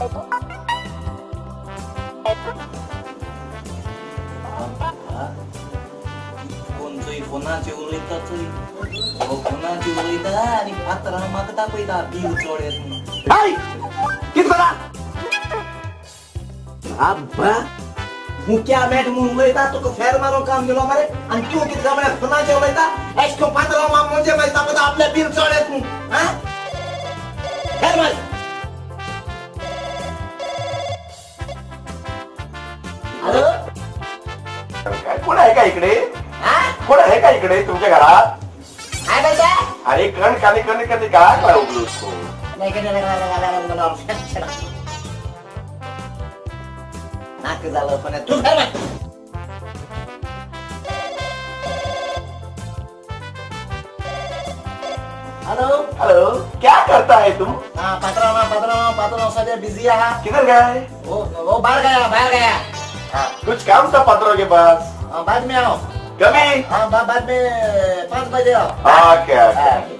कोण फोनाचे उलयता चोय, फोनाचे उलयता आनी पात्रां म्हाका दाखयता बिल चड येता म्हणून. कितें करा आब्बा मुख्या मेट म्हणून उलयता, तुका फेर मारून काम दिलो मरे आनी तूं कितें जालें फोनाचेर उलयता एश कोन पात्रां म्हणजे मागीर दाखयता आपल्या बिल चड येता म्हणून. आं फेर मार. हॅलो कोण आहे का इकडे? कोण आहे का इकडे तुमच्या घरात? अरे कण खाली कण कधी का लावलो उसको? नाक झालं पण तू. हेलो हेलो क्या करता है तुम? हाँ पात्राव पात्राव सध्या बिजी है. किधर गए? वो बाहर गया, बाहर गया. हाँ, कुछ काम था पात्रों के पास. हाँ, बाद में आओ. कभी? हाँ, बाद में 5 बजे आओ. Okay okay.